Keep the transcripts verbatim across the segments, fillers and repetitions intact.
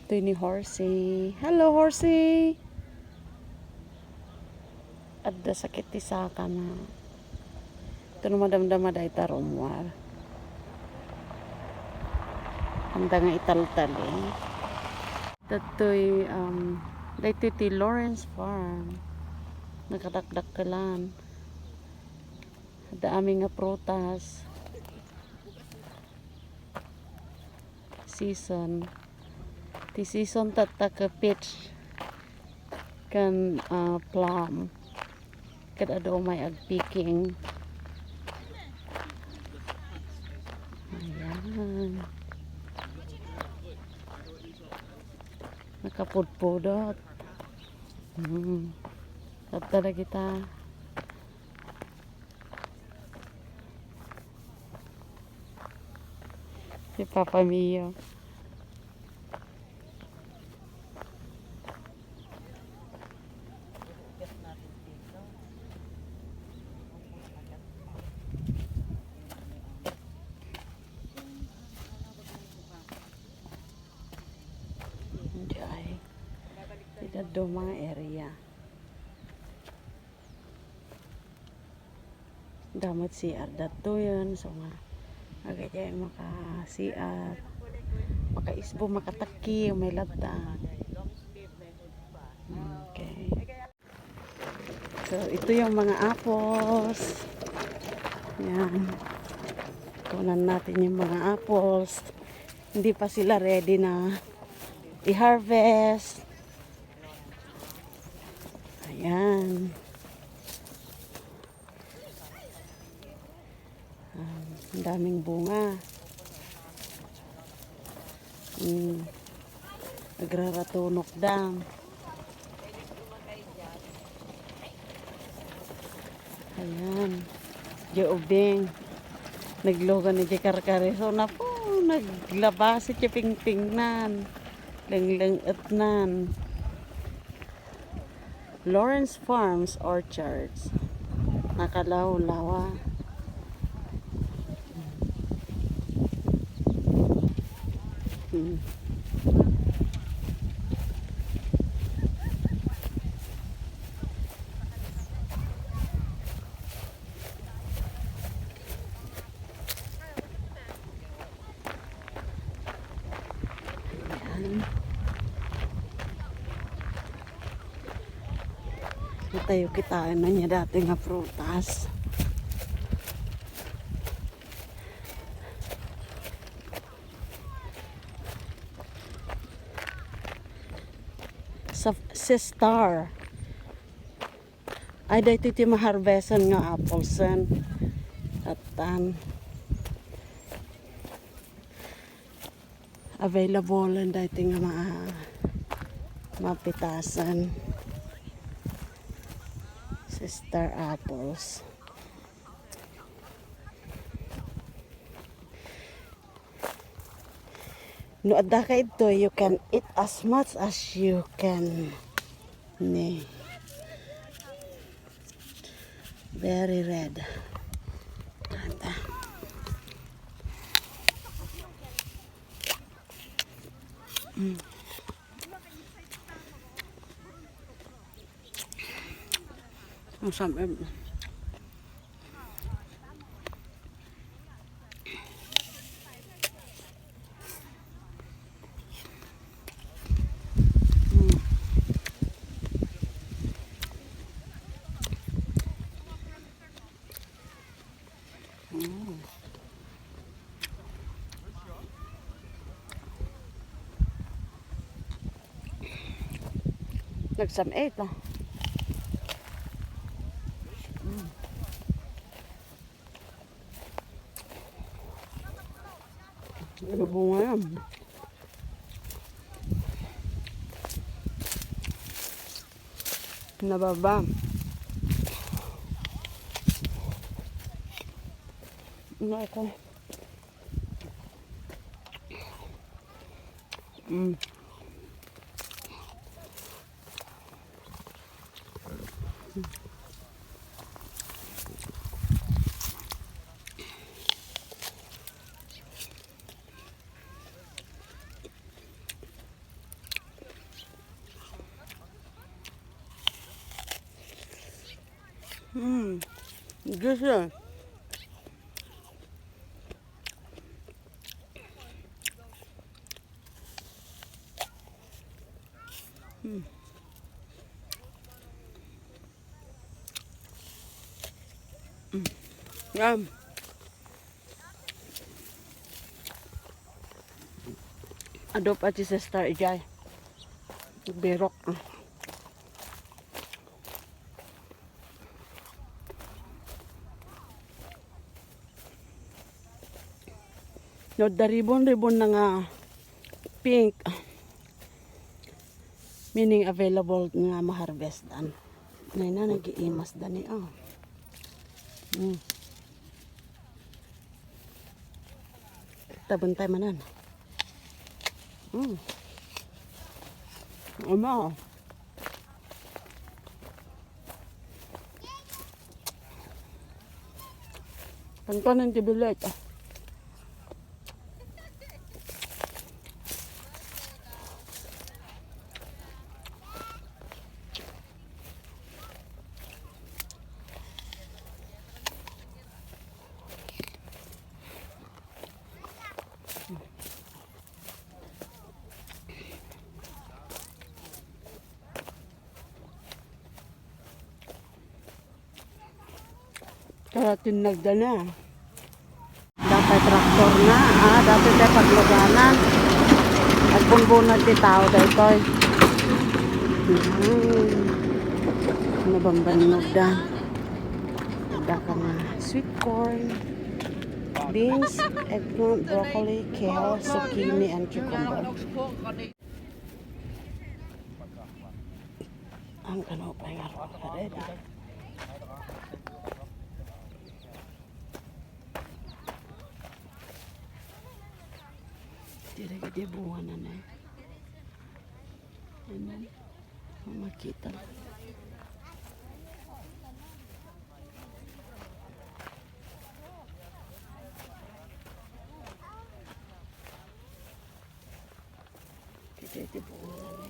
Itoy ni Horsey. Hello, Horsey! Adda sakit ti sakana. Ito no madamdama dayta rummuar. Anda nga italtal eh. Datoy, um, daytoy ti Lawrence Farm. Nakadakdakkelan. Adda amin nga prutas. Season. Ti season tatta ket peach ken, ah, plum. Ket adu umay agpicking. Ayan. Nakapudpudot. Hmm. Tatta dagita. Si Papa Mio. Enjoy. Ita do mga area. Damat C R datoyen, so nga, agay makasiat, makaisbo, makatakki, may latta. Okay. So, ito yung mga apples. Yan. Kunan natin yung mga apples. Hindi pa sila ready na i-harvest. Ayan. Ah, ang daming bunga. Hmm. Agraratunok da. Ayan. Diya ubing. Naglugan ni diya karkari. So, napo, naglabas iti pingpingnan. Lenglengetnan. Lawrence Farms Orchards. Nakalawlawa. Hmm. Ayan. Itayo kitaen na niya dati nga prutas. Sa Sestar. Ay, daytoy ti maharvestan nga apples, en. Atan. Available, en, daytoy nga ma-, mapitasan. Sister apples. No adda ka idto, you can eat as much as you can. Ni. Very red. Ata. Mm. Ang sam-, em. Mm. Mm. Nagsam-, eh, ito. Mm. Ano bunga yan? Nababa. Ano ito? Mm. Mm. Gusto. Mm. Mm. Yum. Adu pay ti sister idiay. Birok. No, adda ribbon-ribbon na nga pink. Meaning available nga ma-harvest dan. Nay na, nag-iimas da ni, oh. Mm. Tabon tayo manan. Mm. Ano? Kanto ng tibilet, ah. Kaya tinagda na. Dapay traktor na. Ah, dapay tayo pagluganan. Agbungbunag ti tao daytoy. Hmm. Nabambannog da. Ada ka na sweet corn, beans, eggplant, broccoli, kale, zucchini, and cucumber. Ang kano pa nga ready. Diri gidi bunga na na. Ano? Makita. Kita iti bunga na na.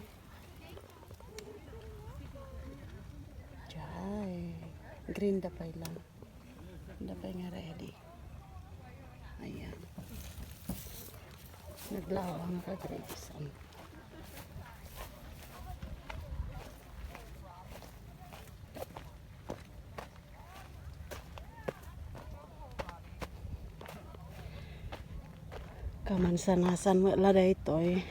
Jay. Green da pay lang. Dapay nga ready. Ayan. Naglawa nga ka-grapes. Kamansanasan met la daytoy.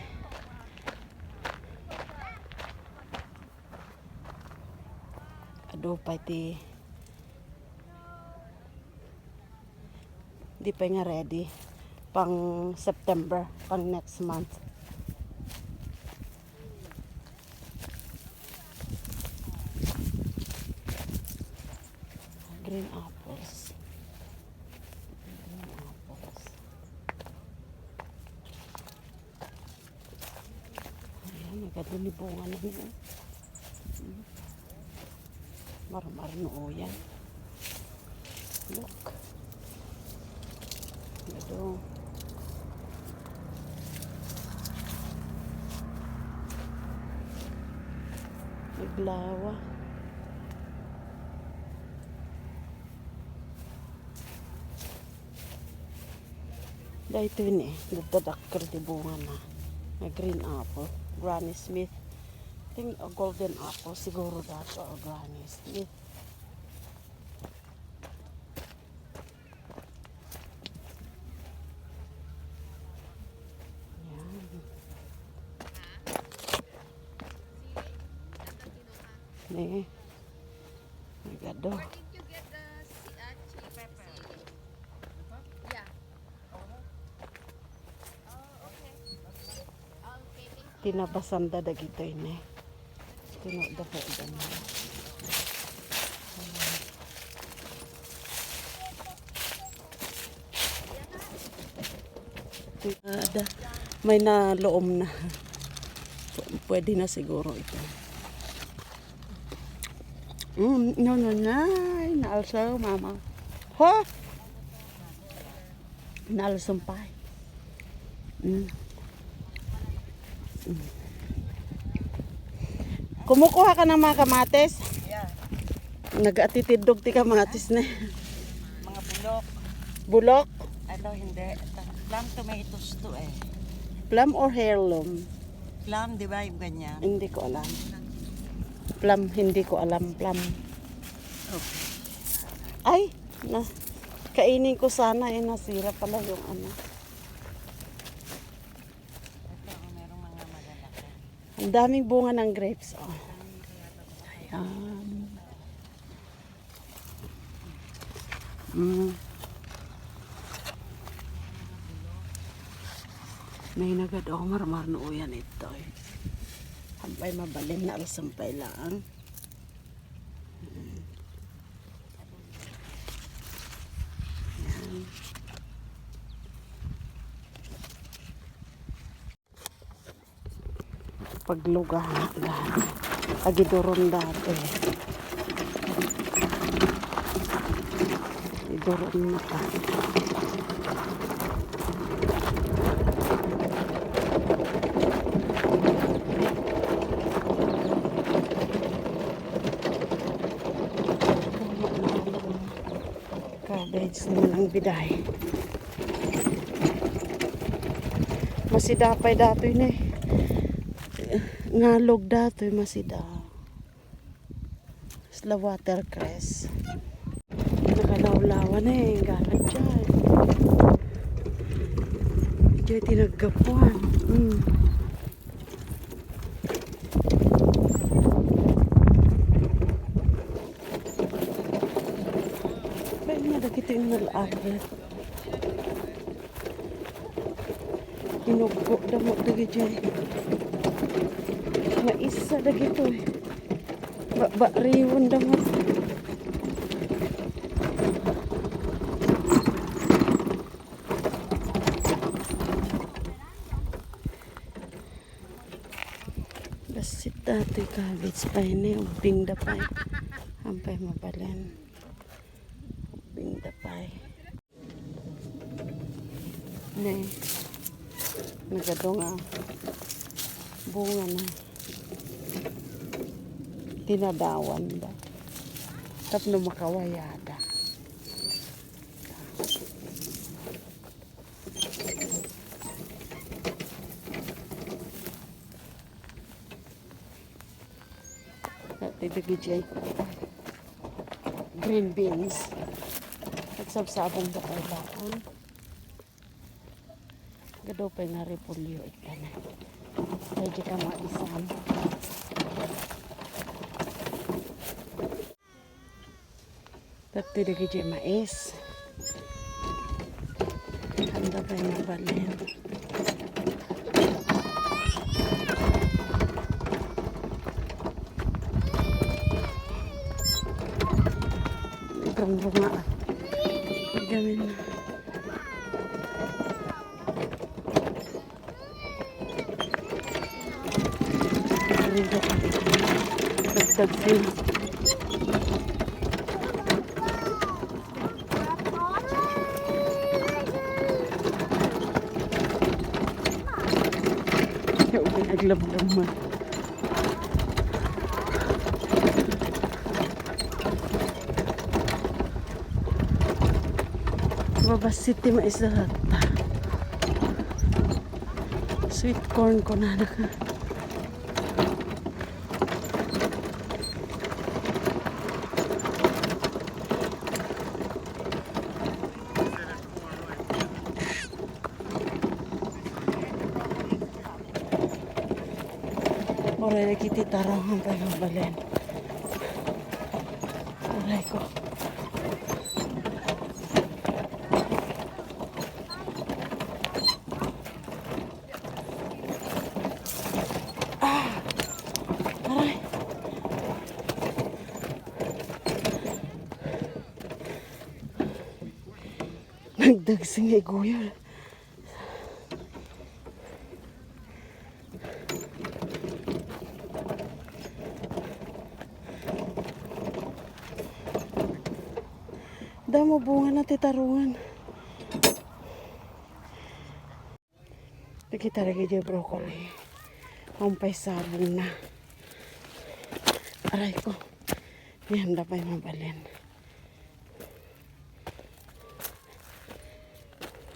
Adu pay ti Di pay nga ready. Pang September, pang next month. Green apples. Green apples. Ayan, nagadu ni bunga na niya. Hmm. Marmar no, oh, yan. Look. Nagadu. Naglawa. Daytoy ni, nagdadakkel ti bunga na. Nga green apple, Granny Smith. Think a golden apple, siguro dato a Granny Smith. Yan. Ni. Nagadu. Tinabasan da dagitoy ne. Tinuda po da na. Ada, may naloom na. Pwede na siguro ito. Mm, no, no, no. Naalsa, mama. Ho? Naalsa pa. Mm. Mm. Kumukuha ka ng mga kamatis? Yeah. Nagaatitiddog ti kamatis ne. Mga bulok. Bulok? Ito, hindi. Ito, plum tomatoes to eh. Plum or heirloom? Plum, di ba yung ganyan? Hindi ko alam. Plum, hindi ko alam. Plum. Okay. Ay, na, kainin ko sana eh. Nasira pala yung ano. Ito, merong mga malalaki. Ang daming bunga ng grapes, oh. Ayan. Mm. May nagad ako, marmar no uyan ito, eh. Sampay mabalin na, sampay lang. Mm. Ayan. Pagluga, agiduron dati. Iduron na ta. Cabbage mo ng biday. Masida pay datoy ne. Ngalog datoy masida. Isla watercress. Nakalawlawa ne, galak dyan. Dyan tinaggapuan. Mm. Kaya nga, dagito yung nalaagit. Inuggo da mo dagiti. Maisa dagito eh. Ba-, ba-, riwon da mo. Bassit dati cabbage pay ne, ubbing da pay. Ampay mabalin. Ubbing da pay. Ne. Nagado nga bunga na. Tinadawan da. Tapno makawayada. Dati dagiti green beans. Nagsabsabong da kay laang. Gado pay nga repolyo itan. Pwede ka maisan. Dati dagiti mais. Anda pay mabalin. Rungrunga. Gamin. Dagdag din. Yung naglamlam mo. Mabassit ti mais da tatta. Sweet corn kunana ka. Uray dagiti tarong pay mabalin. Aray ko. Ah! Aray! Nagdagsing nga iguyod. Damo bunga na ti tarungan. Nakita lagi di broccoli. Ang paisabong na. Aray ko. Yan, da pay mabalin.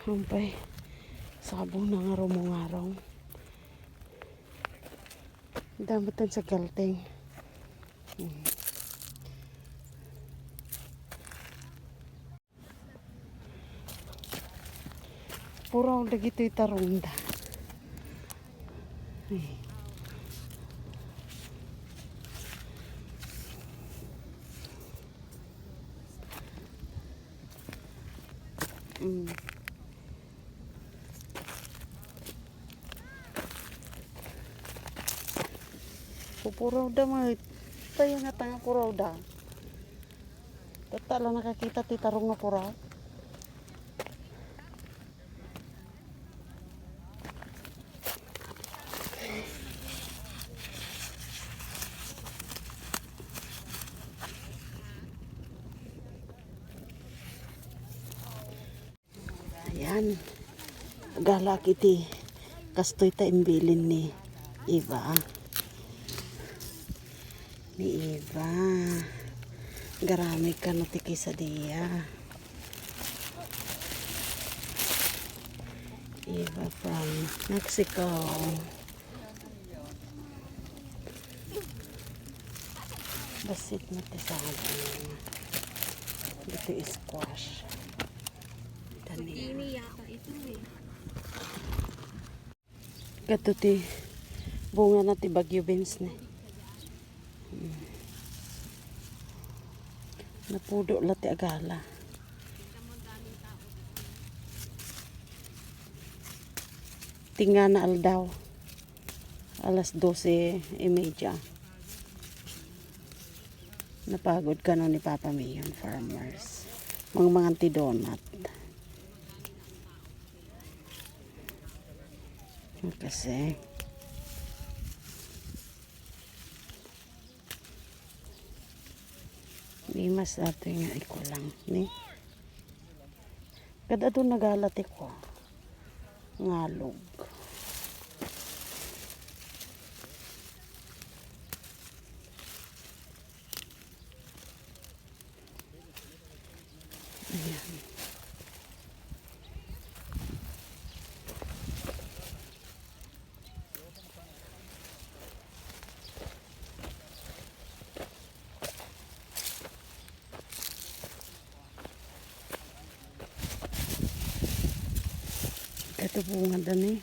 Ampay, sabong na nga rumungarong. Dametan sa galteng. Hmm. Puraw dagitoy tarongda. Ay. Mm. Pupurawda met. Tayo nga tanga purawda. Tatta la nakakita ti tarong nga puraw. Ayan. Gala iti kastoy ta imbilin ni Eva. Ni Eva. Garamid kano ti quesadilla. Eva from Mexico. Bassit na ti saging. Dito squash. Tanim. Zucchini yata ito eh. Kato ti bunga na ti Baguio beans ni. Hmm. Napudo la ti agala. Tingana aldaw. Alas dose y media. Napagod kano ni Papa Mion, farmers. Mangmangan ti donut. Kasi, di mas ato nga ikulang, ni? Kada to nagala ti ko. Ngalog. Ayan. Katubungan da ni.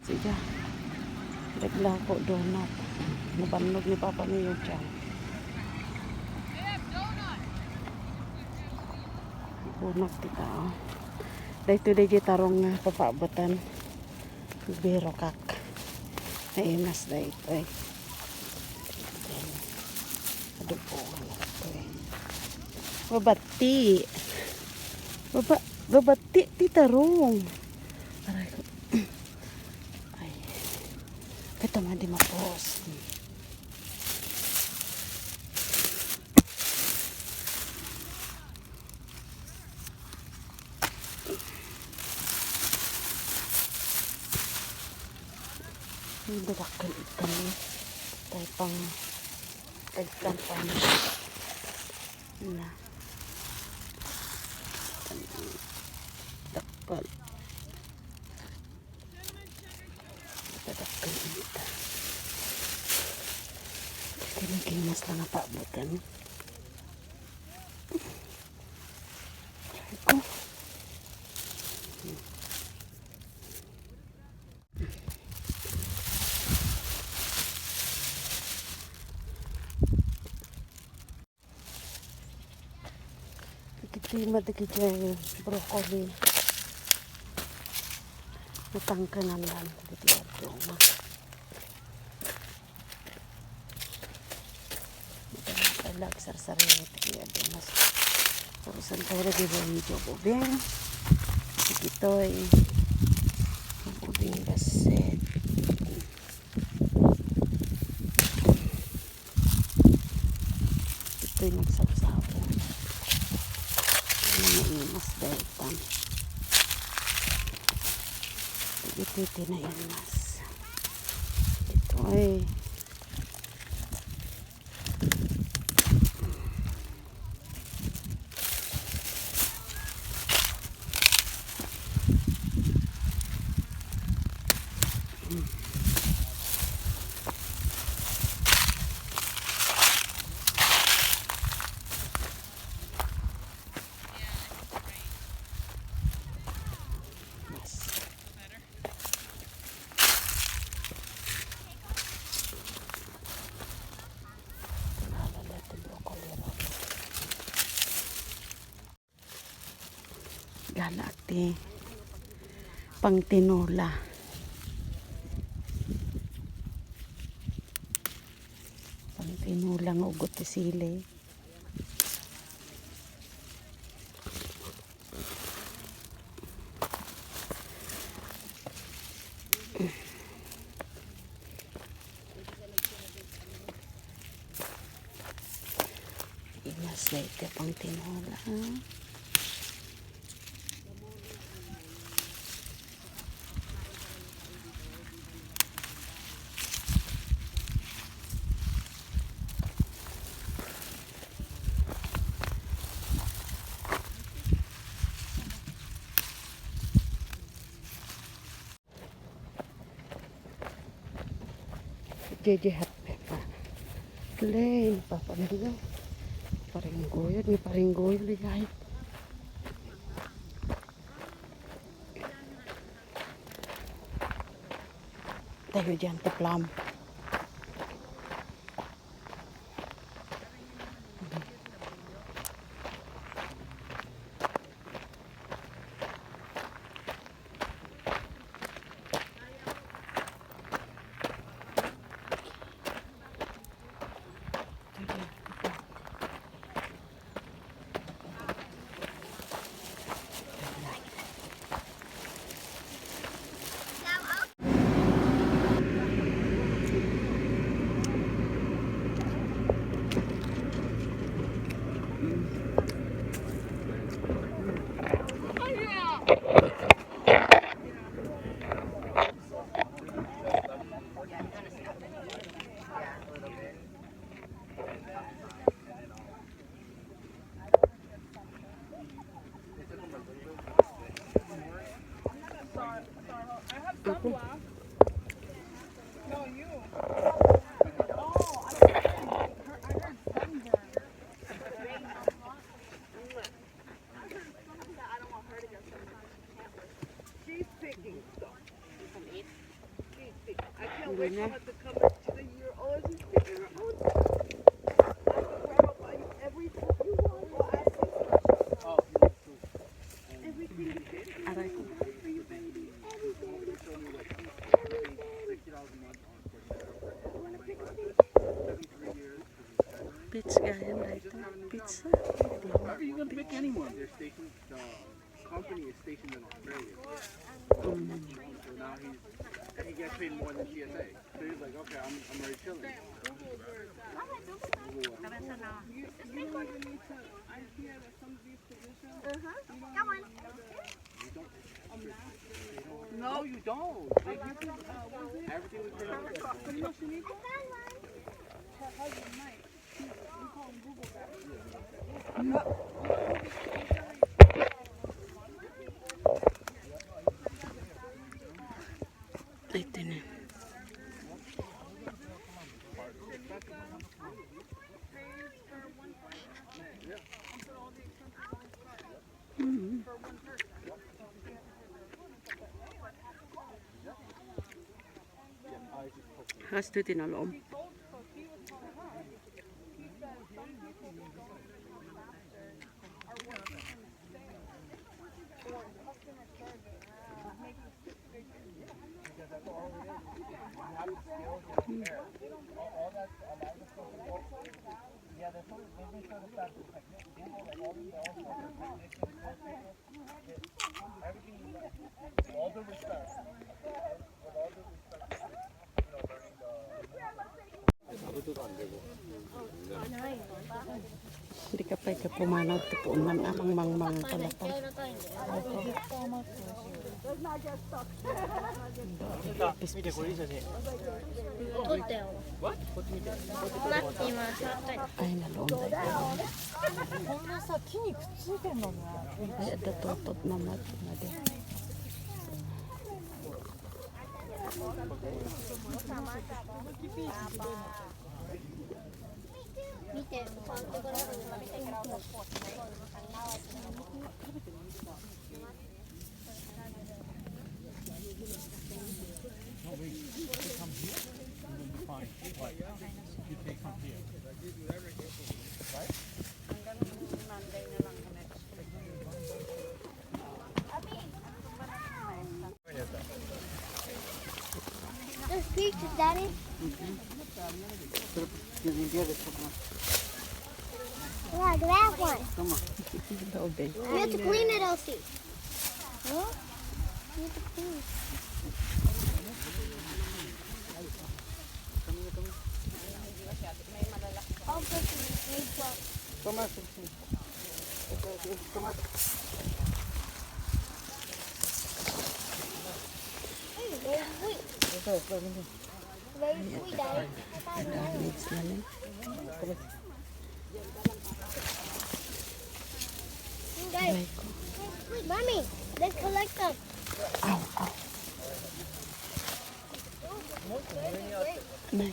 Sige. Naglako donut. Nabannog ni Papa Mion dyan. Bunag ti tao. Daytoy, daytoy tarong nga papaabutan. Birokak. Ay, mas daytoy. Adubo, ano to eh. Babati. Baba-, babati ti tarong. Aray ko. Ay. Kita man di mapos. Ang dakkel ito. Tay pang eggplant pa na. Dakkel. Dakkel ito. Kinikimas lang ang paabutan. Ay, ko. Dagiti madagiti broccoli. Natangkenan lang dagiti dadduma. Ala, agsarsarita ti adumas. Purusan tayo lagi buong jobo, ben. Dagitoy. Ang ubing basset. Ito'y nagsawsaw. Ano, naimas dahil tan. Ito, ito na yung mas. Ito ay Ala ti pangtinola. Pangtinola nga ugot ti sili. Imas na iti pangtinola. Jeje hat pepa. Play, papandiyo. Paringguyod, ni paringguyod, ligay. Tayo dyan, taplam. She's picking stuff. She's picking. I can't wait for her to come to the year. Oh, she's picking her own stuff. I can grab up on everything you want. Oh, I see. Everything you want for you, baby. Everything. Everything. You wanna pick a piece? Peach gayam dayta. Peach. Why are you gonna pick anyone? Company is stationed in Australia. So now he's, he gets paid more than T S A. So he's like, "Okay, I'm, I'm already chilling." Google works. You, you don't even need to, I hear that some of these positions, you don't even need to, you don't, no, you don't. Like, you can, uh, what is it? Everything we put on. You know, Shamika, her husband Mike, Ito na. Mm. Has to tinalom. Hindi ka pa ikapumanaw, tipunan, amang mangmang pala pa. Ay, naloon tayo. こんなさ、木にくっついてんのね。 Ay, adda tutod na mat-, madi. Daddy? Pero, yung hindi, gusto ko. Look, that one. Tama. Lobe. You have to clean it, Elsie. Huh? You have to clean. I'll put some big one. Tama, sige. Tama. Hey, wait, wait. Ito, ito, ito. Very sweet, Daddy. Damage na lang. Guys, Mommy, let's collect them. Ow, ow. Nay.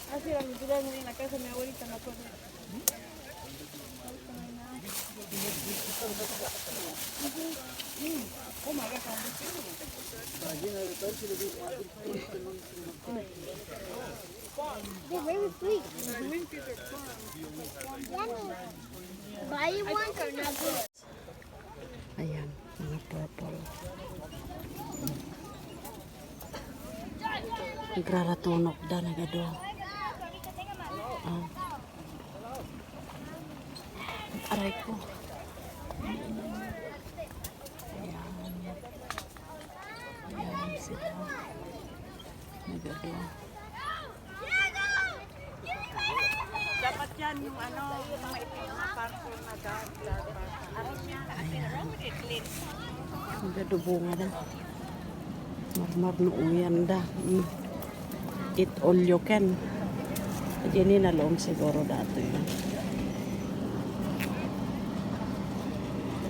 Ah, sí, la cultura en la casa de mi abuelita, me acuerdo. They're very sweet. Yummy. Buy ones are not good. Ayan, mga purple. Nagraratunok da, nagadu. Ah. Aray ko. Ayan. Ayan sila. Nagadu. Dapat yan yung ano, yung maitim na purple na dahon. Ayan. Nagadu bunga da. Marmar no uyan da. Mm. Eat all you can. Diyan ni nalong siguro dati yun.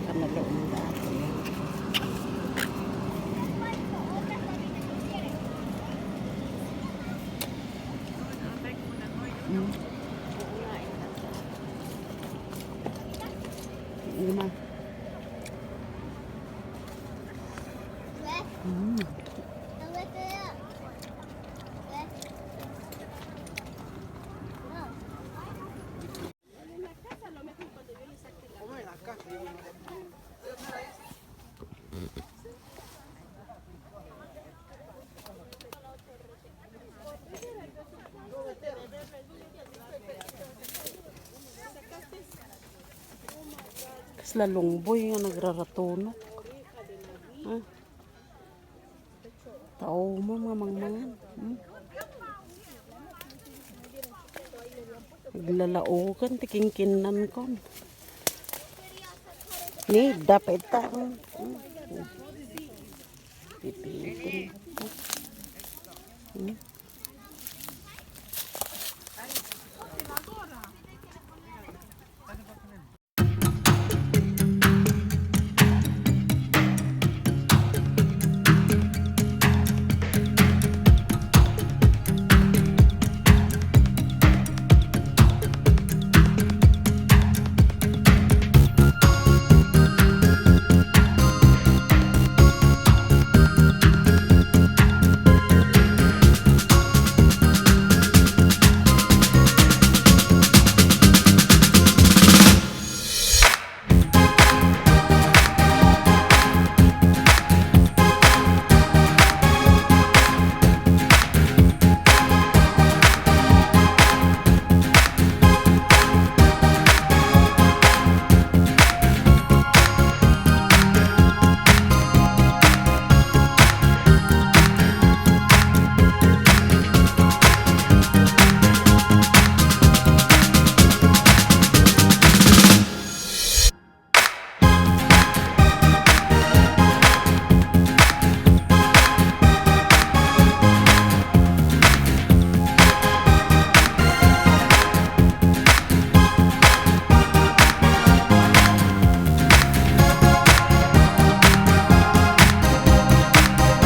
Kanalong dati yun. Mm. Lima. Mm. Kasla lungboy nga nagraratunok. Ah. Tao mo, mga mangmangan. Hmm? Naglalaokan ti kinkinnan kon. Ni, dapat ta. Hmm. Pipitin. Hmm.